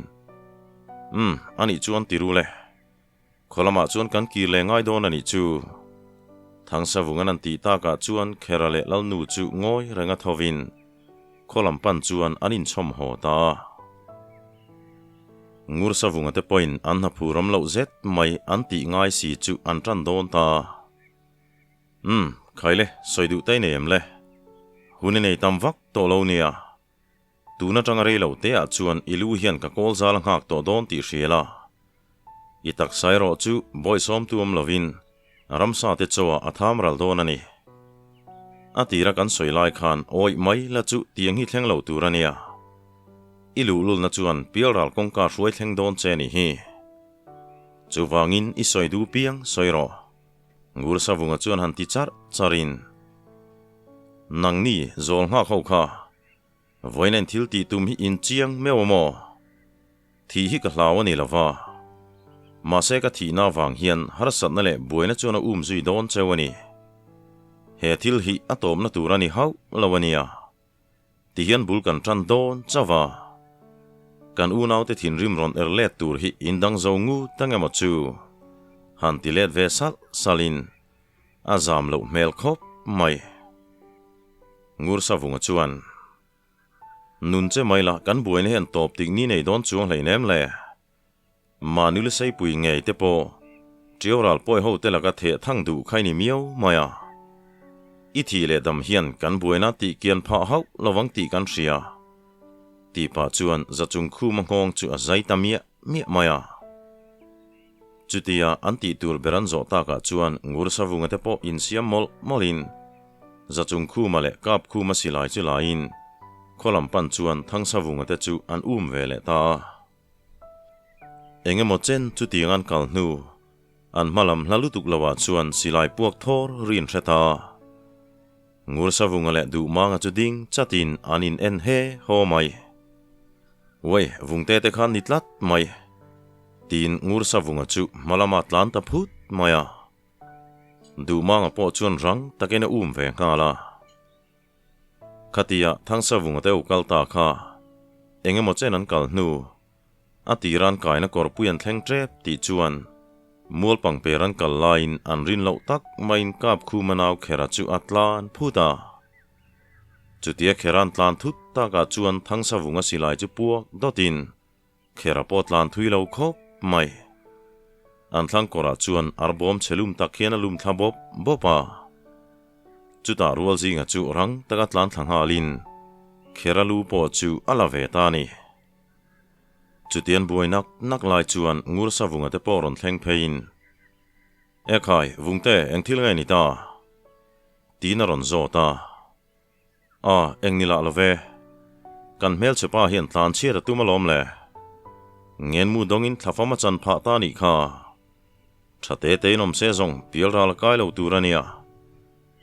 Umm, anih chuan ti ru le. Khaw lamah chuan kan kir leh ngai dawn anih chu. Thangsavungan an tih takah chuan Khera leh Lalnu chu ngawi renga thovin khaw lam pan chuan an inchhawm haw ta a. Ngur Savunga te pawhin an hnaphur awm loh zet mai an tih ngai si chu an tan dawn ta. Umm, khai le, sawi duh ta i nei em le? Hun i nei tam vak tawh lo nia. Tun atanga rei lo te ah chuan i lu hian ka kawl zal a nghak tawh dawn tih hria la. I taksa erawh chu bawihsawmtu awm lovin ramsa te chaw ah a tham ral dawn a ni. A tira kan sawi lai khan awih mai la chu tiang hi thleng lo tur a nia. I luhlulna chuan pialral kawngka hruai thleng dawn che ni hi. Chuvangin i sawi duh piang sawi rawh. Ngur Savunga chuan han ti charh charhin, Nangni zawl nghak ho kha, vawiin a inthil tih tum hi in chiang meuh a maw? Thih hi ka hlau a ni lova, mahse ka thihna avang hian harsatna leh buaina chuan a um zui dawn cheu a ni. He thil hi a tawpna tur a ni hauh lo a nia. Tihian bul kan tan dawn chauh a, kan unaute thinrim rawn er let tur hi in dang zo ngut ang emaw chu? Han ti let ve salh salhin a zam loh hmel khawp mai. Ngur Savunga chuan, Nun che mai la, kan buaina hian tawp tik ni nei dawn chuang hleinem le. Mahni Luseipui ngei te pawh Ṭiau ral pawi ho te laka theh thang duh kha i ni miau mai a. I thih leh dam hian kan buaina tih kian phah hauh lovang tih kan hria. Tih pah chuan Zachung khuma nghawng chu a zai ta miah miah mai a. Chutia an tih tur ber an zawh takah chuan Ngur Savunga te pawh insiam mawlh mawlhin Zachung khuma leh Kap khuma silai chu laiin khaw lam pan chuan Thangsavunga te chu an um ve leh ta a. Eng emaw chen chutiang an kal hnu, an hma lam hla lutuk loah chuan silai puak thawr rin hre ta. Ngur Savunga leh Duhmanga chu ding chatin an in en he haw mai. Uai, Vungte te khan ni tlat mai, tiin Ngur Savunga chu hma lama tlan ta phut mai a. Duhmanga pawh chuan rang takin a um ve nghal a. Khatia Thangsavunga te u kal ta kha eng emaw chen an kal hnu a tiran kaina kawrpui an thleng tep tih chuan mualpang per an kal laiin an rin loh tak maiin kap khuma nau Khera chu a tlan phut a. Chutia Khera'n tlan thut takah chuan Thangsavunga silai chu puak dawtin Khera pawh tlan thui lo khawp mai. An thlang kawrah chuan arbawm chhe lum tak hian a lum thla bawp bawp a. Chutah rual zinga chu rang taka tlan thla nghalin Khera lu pawh chu a la ve ta a ni. Chutian buai nak nak lai chuan Ngur Savunga te pawh rawn thleng pheiin, Ekhai, Vungte, eng thil nge ni ta? tiin a rawn zawt a. A, eng ni lah lo ve. Kan hmelchhe pa hian tlan chhiat a tum alawm le. Ngenmu dawngin thlafam a chan phah ta nih kha. Tha te tein awm se zawng pial ral a kai lo tur a nia.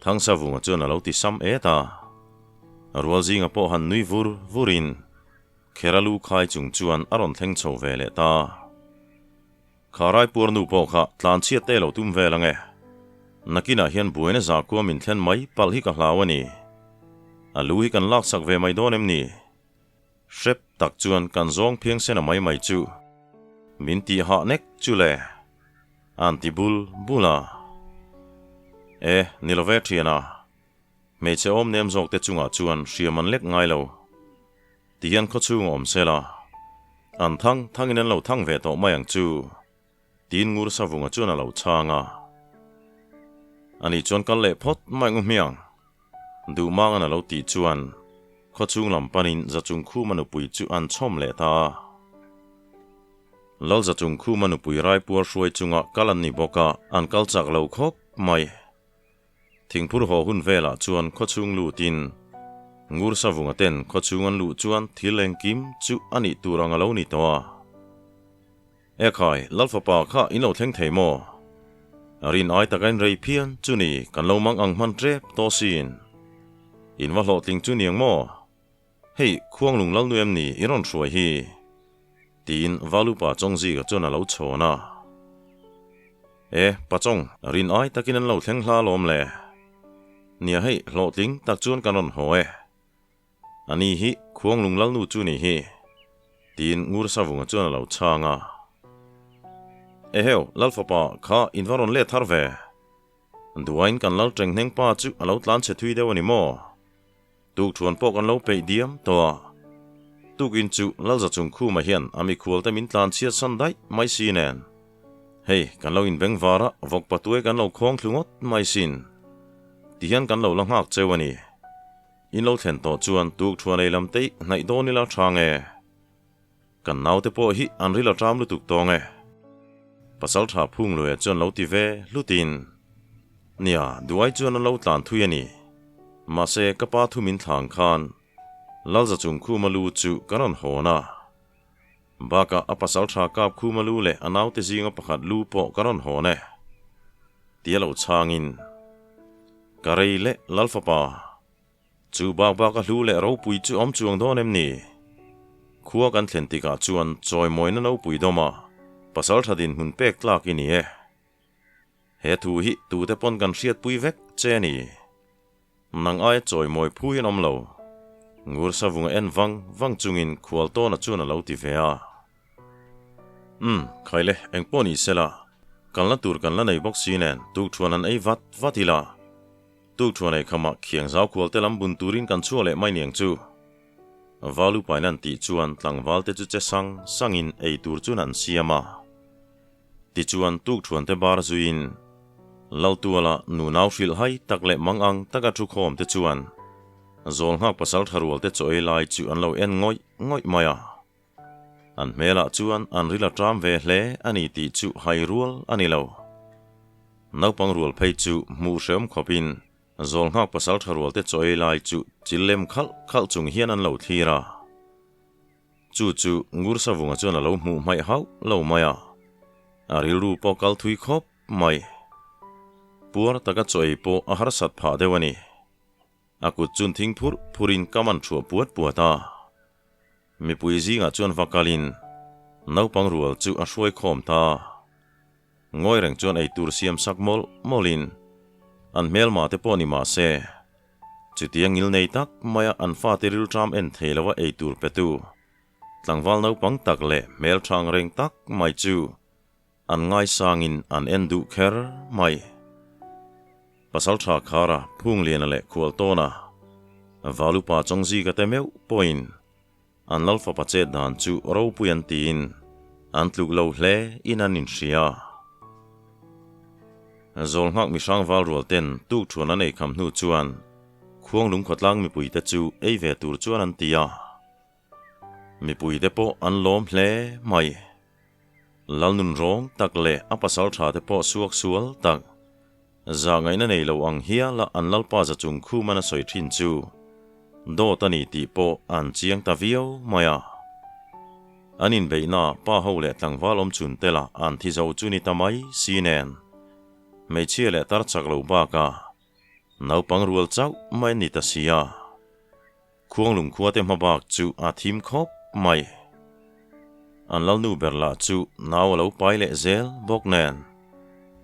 Thangsavunga chuan a lo ti sam et a. Rual zinga pawh han nui vur vurin Khera lu khai chung chuan a rawn thleng chho ve leh ta. Kha Raipuar nu pawh kha tlan chhiat te lo tum vel ange. Nakinah hian buaina zahkua min thlen mai palh hi ka hlau a ni. A lu hi kan laksak ve mai dawn em ni? Hrep tak chuan kan zawng phiang sen a mai mai chu. Min tih hah nek chu le. A'n ti bul bul a. E, ni lo ve thiana. Hmeichhe awm nem zawk te chungah chuan hriam an lek ngai lo. Ti hian khawchhung a awm sel a, an thang thangin an lo thang ve tawh mai ang chu, tiin Ngur Savunga chuan a lo chhang a. Ani chuan kal leh phawt mai ngu hmiang, Duhmangan a lo tih chuan khawchhung lam panin Zachungkhuma nupui chu an chhawm leh ta a. Lal Zachungkhuma nupui Raipuar hruai chunga kal an ni bawk a, an kal chak lo khawp mai. Thingphur haw hun velah chuan khawchhung lutin Ngur Savunga ten khawchhung an luh chuan thil engkim chu a nih tur ang a lo ni tawh a. E khai, Lalfapa kha in lo thleng thei maw? A rin ai taka in rei phian chu ni kan lo mang ang hman tep tawh sin. In va hlawhtling chu niang maw? Hei, Khuanglung Lalnu em ni i rawn hruai hi? Tiin Valupa Chawngzika chuan a lo chhawn a. E, Pachawng, rin ai takin an lo thleng hla alawm le. Nia hei, hlawhtling tak chuan kan rawn haw e. A ni hi Khuanglung Lalnu chu ni hi. Tiin Ngur Savunga chuan a lo chhang a. Eheu, Lalfapa kha in va rawn let thar ve. Duain kan lal tenghneng pa chu a lo tlan chhe thui deuh a ni maw? Tukṭhuan pawh kan lo peih diam tawh a. Tukin chu Lalza chung khumah hian a mikhualte min tlan chhiat san daih mai si nen. Hei, kan lo inbeng var a, vawk patuai kan lo khawng thlu ngawt mai sin. Tihian kan lo la nghak cheu a ni. In lo thlen tawh chuan tukṭhuan ei lam te i hnaih dawn ila tha nge? Kan naute pawh hi an ril a ṭam lutuk tawng e. Pasalṭha Phungluaia chuan lo ti ve hlutin, Nia, duai chuan an lo tlan thui a ni. Mahse, ka pa thu min thlang khan Lalza chung khuma lu chu ka rawn hawn a. Bakah a pasalṭha kap khuma lu leh a naute zinga pakhat lu pawh ka rawn hawn e. Tia lo chhangin, Ka rei leh Lalfapa, Chu bak bak a hlu leh ropui chu awm chuang dawn em ni? Khua kan thlen tikah chuan chawimawina nopui dawma pasal tha dinhmun pek tlak i ni e. He thu hi tute pawn kan hriatpui vek che a ni. Nang aia chawimawi phu hian awm lo. Ngur savunga en vang vang chungin khual tawna chuan a lo ti ve a. Umm, khaile, engpawh ni sela, kalna tur kan la nei bawk si nen tukṭhuan han ei vat vat ila. Tukṭhuan ei khamah khiang zau khual te lam bun turin kan chhuah leh mai niang chu. Valu pain an tih chuan tlangval te chu che sang sangin ei tur chuan an siam a. Tichuan tukṭhuan te bar zuiin Laltuala nunau hrilh hai tak leh mang ang taka thu khawm te chuan zawl nghak pasal tha rual te chaw ei lai chu an lo en ngawih ngawih mai a. An hmelah chuan an ril a ṭam ve hle a ni tih chu hai rual a ni lo. Naupang rual phei chu hmuh hreawm khawpin zawl nghak pasal ṭha rualte chaw ei lai chu chil lem khalh khalh chung hian an lo thlir a. Chu chu Ngur Savunga chuan a lo hmuh hmaih hauh lo mai a, a rilru pawh kal thui khawp mai. Puar taka chaw ei pawh a harsat phah deuh a ni. A kut chun thing phurh phurin ka man thuah puat puat a. Mipui zingah chuan va kalin naupang rual chu a hruai khawm ta. Ngawi reng chuan eitur siam sak mawlh mawlhin an hmelma te pawh ni mah se, chutia ngil nei tak maia an fate rilṭam en thei loa eitur petu tlangval naupang tak leh hmelṭhang reng tak mai chu An ngaisangin an en duh kher mai. Pasalṭha Khara, Phungliana leh Khualtawna, Valupa Chawngzika te meuh pawhin an Lalfapa chet dan chu ropui an tiin an tluk lo hle in an inhria. Zawlnghak mihrang valrual ten tukṭhuan an eikham hnu chuan Khuanglung khawtlang mipuite chu ei ve tur chuan an ti a. Mipuite pawh an lawm hle mai. Lalnun rawng tak leh a pasal tha te pawh suak sual tak. Zah ngaihna nei lo ang hiala an lalpa za chung khuman a sawi thin chu dawt a ni tih pawh an chiang ta viau mai a. An inbeihna pa ho leh tlangval awm chhun te lah an thi zo chu ni ta mai si nen hmeichhia leh tar chak lo bakah naupang rual chauh mai an ni ta si a. Khuanglung khuate hma bak chu a thim khawp mai. An lalnu ber lah chu nau a lo pai leh zel bawk nen,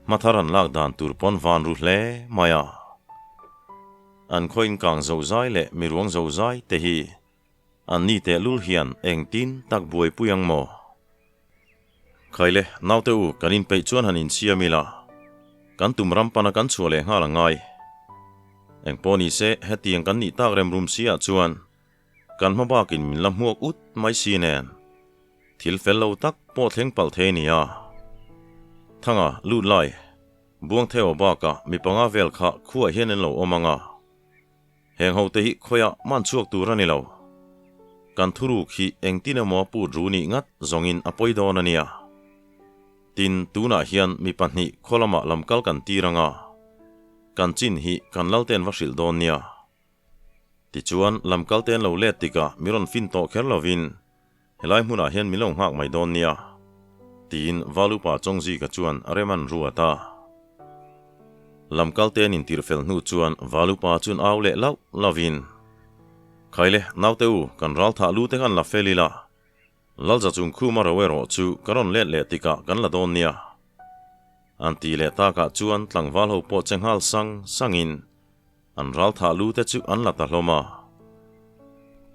hma thar an lak dan tur pawn van ru hle mai a. An khaw inkang zozai leh miruang zozai te hi an ni tehlul hian engtin tak buaipui ang maw? Khaile, naute u, kan inpeih chuan han insiam ila, kan tum ram pana kan chhuah leh nghal a ngai. Engpawh ni se, hetiang kan nih tak rem rum si ah chuan kan hma bakin min la hmuak ut mai si nen, thil fel lo tak pawh thleng palh thei nia. Thanga, lut lai, Buangtheo bakah mi panga vel kha khuaah hian an lo awm ang a. Heng hote hi khawiah man chhuak tur a ni lo. Kan thuruk hi engtin emaw a put ru nih ngat zawngin a pawi dawn a nia. Tin, tunah hian mi pahnih khaw lamah lamkal kan tir ang a. Kan chin hi kan lalten va hrilh dawn nia. Tichuan, lamkal te an lo let tikah mi rawn fin tawh kher lovin helai hmunah hian min lo nghak mai dawn nia, tiin Valupa Chawngzika chuan a rem an ruat a. Lamkal te an intirh fel hnu chuan Valupa chuan au leh lauh lauhin, Khaile, naute u, kan ral thah lu te khan la fel ila, Lalza chung khuma ro erawh chu ka rawn let leh tikah kan la dawn nia. An ti leh takah chuan tlangval ho pawh che nghal sang sangin an ral thah lu te chu an la ta hlawm a.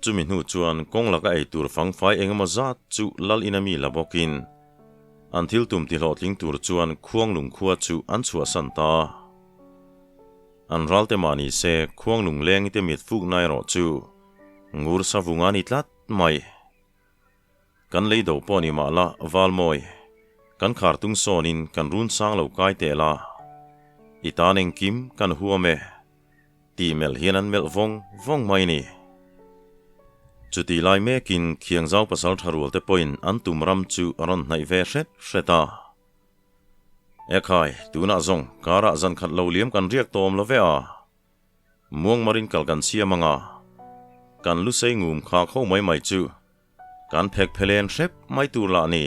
Chumi hnu chuan kawng laka ei tur fangfai eng emaw zat chu lal in a mi la bawkin an thil tum ti hlawhtling tur chuan Khuanglung khua chu an chhuahsan ta a. An ral te mah ni se Khuanglung lengi te mit fukna erawh chu ngur savunga ni tlat mai. Kan lei do pawh ni mah la, Valmawi, kan khar tung sawnin kan run sang lo kai teh la. I tan engkim kan huam e, tih melh hian an melh vawng vawng mai ni. Chutih lai mekin Khiangzau pasal tha rual te pawhin an tum ram chu a rawn hnaih ve hret hret a. Ekhai, tunah zawng karah zan khat lo liam kan riak tawm lo ve a. Muangmarin kal kan siam anga, kan lu sei ngum kha kho mai mai chu kan phek phelen hrep mai tur lah ni.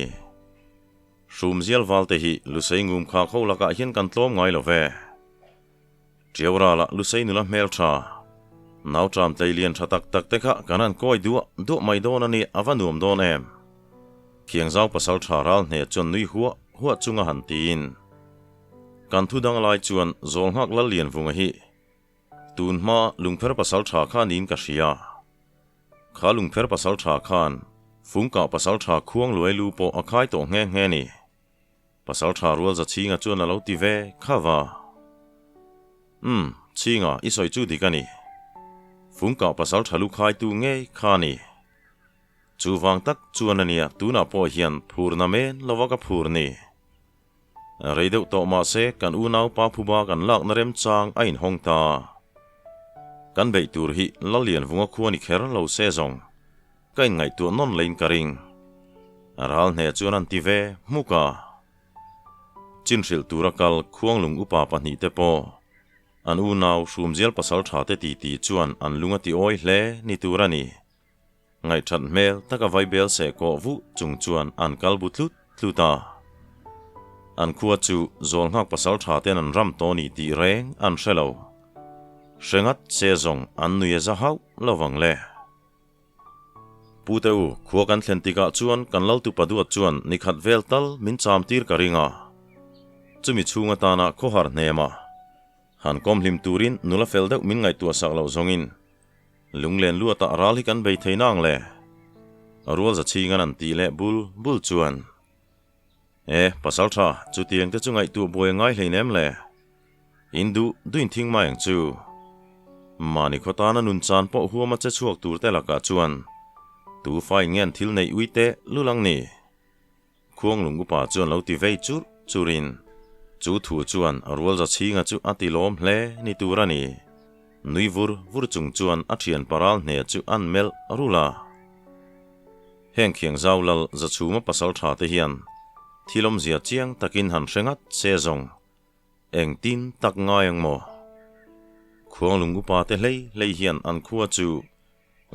Hrumzial valte hi lusei ngum kha kho lakah hian kan tlawm ngai lo ve. Tiaurala lusei nula hmel tha, nau tram tlei lian tha tak tak te kha kan han kawi duah duah mai dawn a ni, a va nuam dawn em? Khiangzau pasal tha ral hne chuan nui huah huah chunga han tiin. Kan thu dang lai chuan Zawlnghak Lallianvunga hi tun hma Lungpher pasal tha kha niin ka hria. Kha Lungpher pasal tha khan Fungkah pasal tha khuang luai lu pawh a khai tawh nghe nghe ni. Pasal tha rual za Chhinga chuan a lo ti ve kha va. Umm, Chhinga, i sawi chu dik a ni. Fungkah pasal tha lu khaitu ngei kha a ni. Chuvang tak chuan a nia tunah pawh hian phurna men lova ka phur ni. Rei deuh tawh mahse kan unau pa phuba kan lakna remchang a inhawng ta. Kan beih tur hi Lallianvunga khua ni kher lo se zawng ka inngaihtuah nawn leiin ka ring. Ral hne chuan an ti ve hmuk a. Chin hrilh tura kal Khuanglung upa pahnihte pawh an unau Hrumzial pasal tha te titi chuan an lung a ti awi hle ni tur a ni. Ngaihthat hmel taka vaibel seh kawh vuh chung chuan an kal bu tlut tlut a. An khua chu Zawlnghak pasal tha ten an ram tawh ni tih reng an hre lo. Hre ngat se zawng an nui a za hauh lo vang le. Pute u, khua kan thlen tikah chuan kan laltupa duat chuan nikhat vel tal min cham tir ka ring a. Chumi chhung atana khawhar hnem a. Han kawm hlim turin nula fel deuh min ngaihtuah sak loh zawngin Lunglen luatah ral hi kan bei thei nang le? A rual za chhingan an tih leh bul bul chuan, E, pasal tha, chutiang te chu ngaihtuah buai a ngai hleinem le? In duh duin thing mai ang chu. Mahni khaw tana nun chan pawh huama che chhuak tur te lakah chuan tu fain nge an thil neih ui teh lul ang ni? Khuanglung upa chuan lo ti vei churh churhin chu thu chuan a rual za chhinga chu a ti lawm hle ni tur a ni. Nui vur vur chung chuan a thian paral hne chu an melh rulh a. Heng khiang zau lal za chhuma pasal tha te hian thil awmzia chiang takin han hre ngat se zawng engtin tak ngai ang maw? Khuanglung upa te hlei hlei hian an khua chu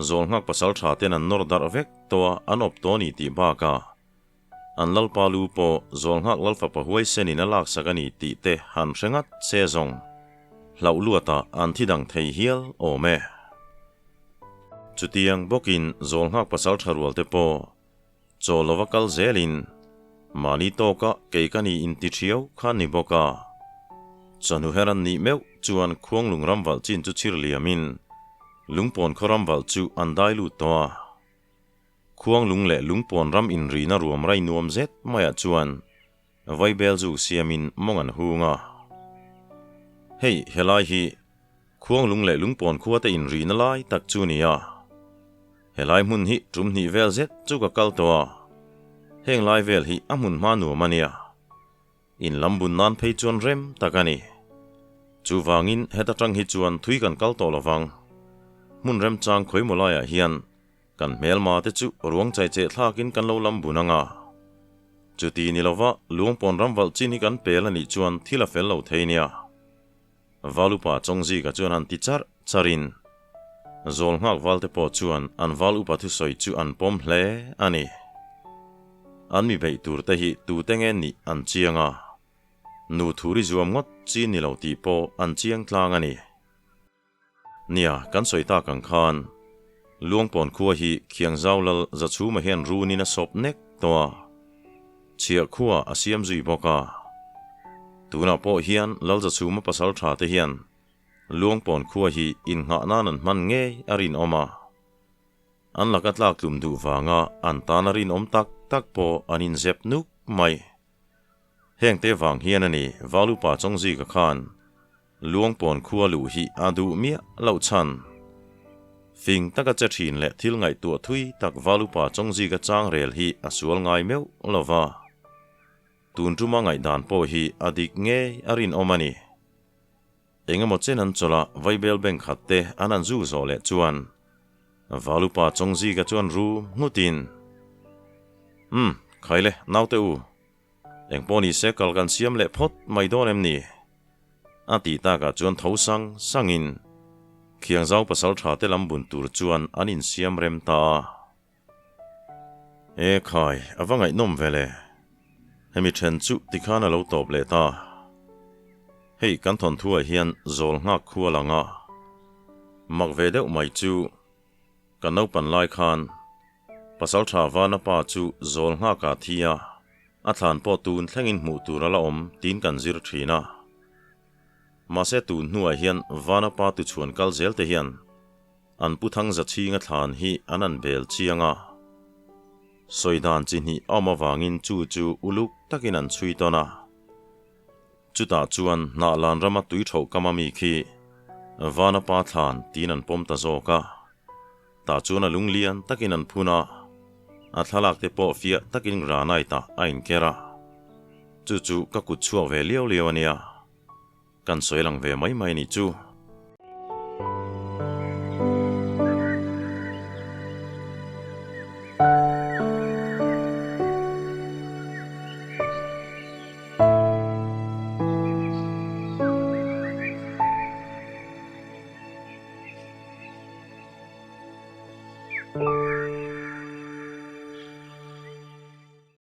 Zawlnghak pasal tha ten an nawr darh vek tawh a, an awp tawh a ni tih bakah an lalpa lu pawh Zawlnghak lalfapa huaisenin a laksak a ni tih te han hre ngat se zawng hlauh luatah an thi dang thei hial awm e. Chutiang bawkin Zawlnghak pasal tha rual te pawh chaw lova kal zelin mahni tawka kei ka ni inti thiau kha ni bawk a. Chawhnu her an nih meuh chuan Khuanglung ramvalh chin chu chhir liamin Lungpawn khaw ramvalh chu an dai lut tawh a. Khuanglung leh Lungpawn ram inrina ruam rai nuam zet maiah chuan Vaibel zu siamin mawng an hung a. Hei helai hi Khuanglung leh Lungpawn khua te inrina lai tak chu ni a. Helai hmun hi tum hnih vel zet chu ka kal tawh a, heng lai vel hi a hmun hma nuam a nia. In lam bun nan phei chuan rem tak a ni. Chuvangin heta tang hi chuan thui kan kal tawh lovang. Hmun remchang khawimaw laiah hian kan hmelma te chu ruang chai cheh thlakin kan lo lam bun anga. Chuti ni lova Luangpawn ramvalh chin hi kan pel a nih chuan thil a fel lo thei nia. Val upa Chawngzika chuan han ti charh charhin Zawl nghak valte pawh chuan an val upa thusawi chu an pawm hle a ni. An mi beih tur te hi tute nge nih an chiang a, nu thuri zuam ngawt chi ni lo tih pawh an chiang tlang a ni. Nia, kan sawi tak ang khan Luangpawn khua hi Khiangzau lal Zachhuma hian runin a sawp nek tawh a, chhiah khua a siam zui bawk a. Tunah pawh hian Lal Zachhuma pasal tha te hian Luangpawn khua hi innghah nan an hman ngei a rinawm a. An laka tlak tlum duh vanga an tan a rinawm tak tak pawh an inzep nuk mai. Hengte vang hian a ni Valupa Chawngzika khan Luangpawn khua luh hi a duh miah loh chhan. Fing taka che thin leh thil ngaihtuah thui tak Valupa Chawngzika changrel hi a sual ngai meuh lo va. Tun tuma ngaihdan pawh hi a dik ngei a rinawm a ni. Engemaw chen an chawlh a, Vaibel bank khat te an han zuk zawh leh chuan Valupa Chawngzika chuan rum nghutin, Umm, khai le, naute u, engpawh ni se kal kan siam leh phawt mai dawn em ni? A tih takah chuan tho sang sangin Khiangzau pasal tha te lam bun tur chuan an insiam rem ta a. E khai, a va ngaihnawm ve le. Hemi then chu tikhan a lo tawp leh ta. Hei kan thawnthuah hian zawl nghak khu a lang a. Mak ve deuh mai chu ka naupan lai khan Pasaltha Vana pa chu zawl nghakah thi a, a thlan pawh tun thlengin hmuh tur a la awm tiin kan zir thin a. Mahse tun hnuah hian Vana pa tuchhuan kal zel te hian An pu thang za chhinga thlan hi an an bel chiang a, sawi dan chi hnih a awm avangin chu chu uluk takin an chhui tawn a. Chutah chuan Hnahlan rama tui ṭhoh kam a mi khi Vana pa thlan tiin an pawm ta zawk a. Tah chuan a lung lian takin an phun a, a thlalak te pawh fiah takin granite ah a inker a. Chu chu ka kut chhuak ve liau liau a nia. Kan sawi lang ve mai mai ni chu.